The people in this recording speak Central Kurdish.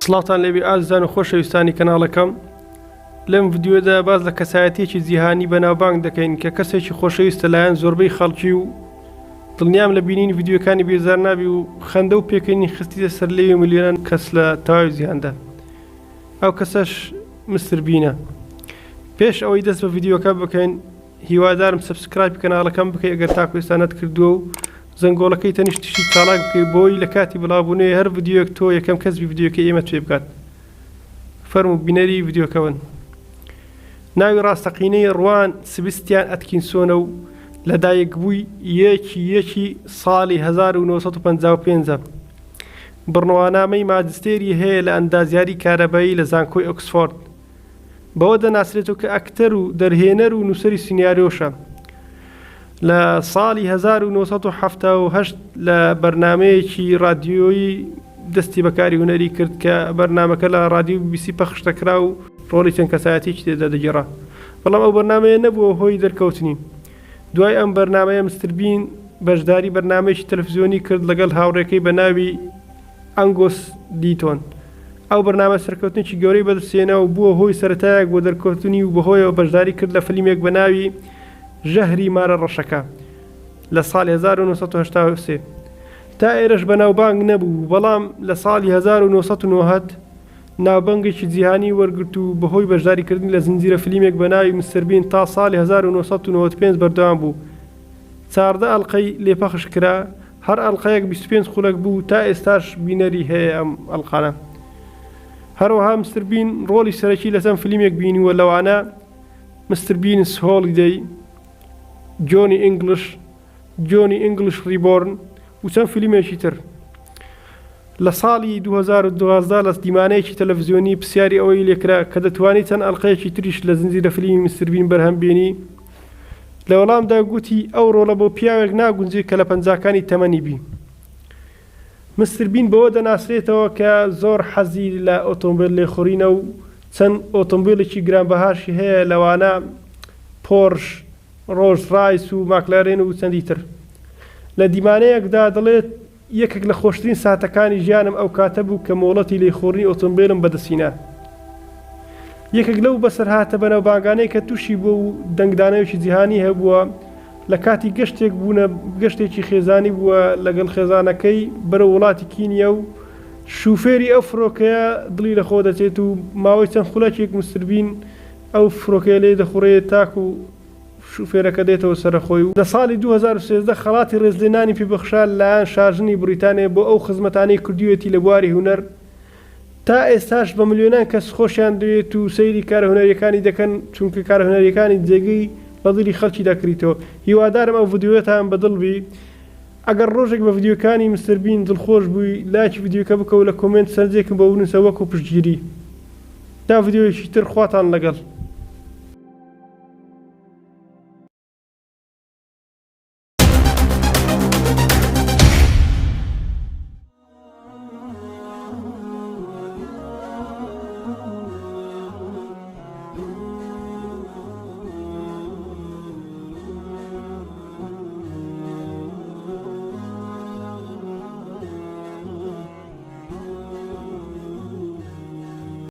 سڵاوتان لێبێ ئازیزان و خۆشەویستانی کەناڵەکەم لەم ڤیدیۆدا باس لە کەسایەتیەکی جیهانی بەناوبانگ دەکەین کە کەسێکی خۆشەویستە لایەن زۆربەی خەڵکی و دڵنیام لە بینینی ڤیدیۆکانی بێزار نابی و خەندە و پێکەنین خستیتە سەر لێوی ملیۆنان کەس لە تەواوی جیهاندا ئەو کەسەش مستر بینە پێش ئەوەی دەست بە ڤیدیۆکە بکەین هیوادارم subscribe ی کەناڵەکەم بکەی ئەگەر تاکو ئێستا نەتکردووە و زەنگۆڵەکەی تەنیشتیشی چالاک بکەی بۆی لە کاتی بڵاوبوونەوەی هەر ڤیدیۆیەک تۆ یەکەم کەس بی ڤیدیۆکەی ئێمەت پێ بگات فەرموو بینەری ڤیدیۆکە بن. ناوی ڕاستەقینەی ڕوان سبستیان ئەتکینسۆنە و لەدایکبووی یەکی یەکی ساڵی 1955 بڕوانامەی ماجستێری هەیە لە ئەندازیاری کارەبایی لە زانکۆی ئۆکسفۆرد. بەوە دەناسرێتەوە کە ئەکتەر و دەرهێنەر و نووسەری سیناریۆشە. لە ساڵی 1978 لە بەرنامەیەکی ڕادیۆیی دەستی بە کاری هونەری کرد کە بەرنامەکە لە ڕادیۆ بی بی سی پەخش دەکرا و ڕۆڵی چەند کەسایەتییەکی تێدا دەگێڕا. بەڵام ئەو بەرنامەیە نەبووە هۆی دەرکەوتنی. دوای ئەم بەرنامەیە مستر بین بەشداری بەرنامەیەکی تەلەفزیۆنی کرد لەگەڵ هاوڕێکەی بە ناوی ئەنگۆس دیتۆن. ئەو بەرنامە سەرکەوتنێکی گەورەی بەدەستهێنا و بووە هۆی سەرەتایەک بۆ دەرکەوتنی و بەهۆیەوە بەشداری کرد لە فلیمێک بە ناوی ژەهری مارە ڕەشەکە لە ساڵی 1983. تا ئێرەش بەناوبانگ نەبوو، بەڵام لە ساڵی 1990 ناوبانگێکی جیهانی وەرگرت و بەهۆی بەشداریکردنی لە زنجیرە فلیمێک بە ناوی مستەر بین تا ساڵی 1995 بەردەوام بوو. 14 ئەڵقەی لێ پەخش کرا، هەر ئەڵقەیەک 25 خولەک بوو، تا ئێستاش بینەری هەیە ئەم ئەڵقانە. هەروەها مستر بین ڕۆڵی سەرەکی لە چەند فلیمێک بینیوە لەوانە، مستر بینس هۆڵیدەی، جۆنی ئینگڵش، جۆنی ئینگڵش ڕیبۆرن و چەند فلیمێکی تر. لە ساڵی 2012 لە دیمانەیەکی تەلەفزیۆنی پرسیاری ئەوەی لێکرا کە دەتوانی چەند ئەڵقەیەکی تریش لە زنجیرە فلیمی مستر بین بەرهەم بێنی؟ لە وەڵامدا گوتی ئەو ڕۆڵە بۆ پیاوێک ناگونجێ کە لە پەنجاکانی تەمەنی بی. مستر بین بەوە دەناسرێتەوە کە زۆر حەزی لە ئۆتۆمبێل لێخوڕینە و چەند ئۆتۆمبێلێکی گرانبەهاشی هەیە لەوانە پۆرش، ڕۆڵز ڕایس و ماکلارێن و چەندی تر. لە دیمانەیەکدا دەڵێت یەکێک لە خۆشترین ساتەکانی ژیانم ئەو کاتە بوو کە مۆڵەتی لێخوڕینی ئۆتۆمبێلم بەدەستهینا. یەکێک لەو بەسەرهاتە بەناوبانگانەی کە تووشی بووە و دەنگدانەوەیەکی جیهانی هەبووە لە کاتی گەشتێک بوونە گەشتێکی خێزانی بووە لەگەڵ خێزانەکەی بەرەو وڵاتی کینیا و شوفێری ئەو فرۆکەیە دڵی لەخۆ دەچێت و ماوەی چەند خولەکێک مستر بین ئەو فرۆکەیە لێ دەخوڕێت تاکو شوفێرەکە دێتەوە سەرخۆی و لە ساڵی 2013 خەڵاتی ڕێزلێنانی پێبەخشرا لەلایەن شاژنی بڕیتانیا بۆ ئەو خزمەتانەی کردوویەتی لە بواری هونەر تا ئێستاش بە ملیۆنان کەس خۆشیان دەوێت و سەیری کارە هونەریەکانی دەکەن چونکە کارە هونەریەکانی جێگەی لە دڵی خەڵکیدا کریتەوە هیوادارم ئەو ڤیدیۆیەتان بە دڵ بی ئەگەر ڕۆژێک بە ڤیدیۆکانی مستەر بین دڵخۆش بووی لایکی ڤیدیۆکە بکە و لە comment سەرنجێکم بۆ بنووسە وەکو پشتگیری تا ڤیدیۆیەکی تر خواتان لەگەڵ.